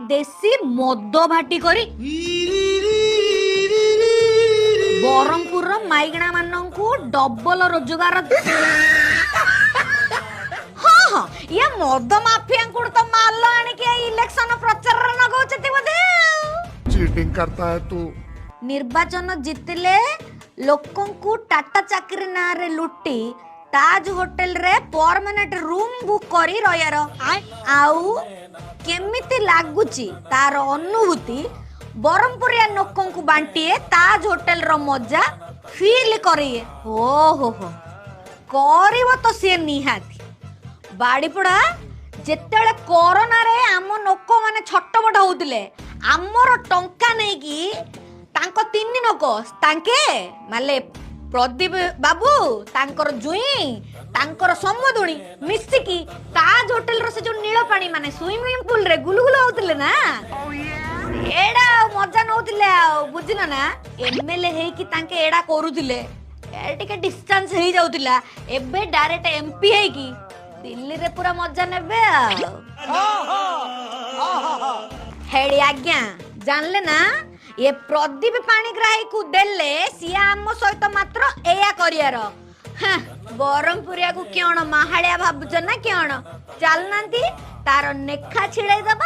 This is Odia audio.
ଦେଶୀ ମଦ ଭାଟି କରି ବ୍ରହ୍ମପୁରର ମାଇଗଣା ମାନଙ୍କୁ ଡବଲ ରୋଜଗାର। ହଁ, ଇଏ ମଦ ମାଫିଆଙ୍କୁ ତ ମାଲ ଆଣିକି ଏଇ ଇଲେକ୍ସନ ପ୍ରଚାରରେ ଲଗାଉଛନ୍ତି ବୋଧେ ଆଉ। चीटिंग करता है तू। ନିର୍ବାଚନ ଜିତିଲେ ଲୋକଙ୍କୁ ଟାଟା ଚାକିରି ନାଁରେ ଲୁଟି ତାଜ ହୋଟେଲରେ ପରମାନେଣ୍ଟ ରୁମ୍ ବୁକ୍ କରି ରହିବାର, ଆଉ କେମିତି ଲାଗୁଛି ତାର ଅନୁଭୂତି ବ୍ରହ୍ମପୁରିଆ ଲୋକଙ୍କୁ ବାଣ୍ଟିଏ, ତାଜ ହୋଟେଲର ମଜା ଫିଲ୍ କରିଏ। ହୋ ହୋ ହୋ, କରିବ ତ ସିଏ ନିହାତି। ବାଡ଼ିପଡ଼ା ଯେତେବେଳେ କରୋନାରେ ଆମ ଲୋକମାନେ ଛଟପଟ ହଉଥିଲେ, ଆମର ଟଙ୍କା ନେଇକି ତାଙ୍କ ତିନି ଲୋକ, ତାଙ୍କେ ମାନେ ପ୍ରଦୀପ ବାବୁ, ତାଙ୍କର ଜୁଇଁ, ତାଙ୍କର ସମୁଦୁଣୀ ମିଶିକି ତାଜ ହୋଟେଲର ସେ ଯୋଉ ନୀଳ ପାଣି ମାନେ ସୁଇମିଂ ପୁଲରେ ଗୁଲୁଗୁଲୁ ହଉଥିଲେ ନା, ଏଇଟା ଆଉ ମଜା ନଉଥିଲେ ଆଉ, ବୁଝିଲ ନା? ଏମଏଲଏ ହେଇକି ତାଙ୍କେ ଏଇଟା କରୁଥିଲେ, ଏ ଟିକେ ଡିଷ୍ଟାନ୍ସ ହେଇଯାଉଥିଲା। ଏବେ ଡାଇରେକ୍ଟ ଏମପି ହେଇକି ଦିଲ୍ଲୀରେ ପୁରା ମଜା ନେବେ ଆଉ। ହେଳି ଆଜ୍ଞା, ଜାଣିଲେ ନା, ଏ ପ୍ରଦୀପ ପାଣିଗ୍ରାହୀକୁ ଦେଲେ ସିଏ ଆମ ସହିତ ମାତ୍ର ଏଇଆ କରିବାର। ହାଁ, ବ୍ରହ୍ମପୁରିଆକୁ କିଅଣ ମାହାଳିଆ ଭାବୁଛ ନା କିଅଣ? ଚାଲୁନାହାନ୍ତି, ତାର ନେଖା ଛିଡେଇ ଦବା।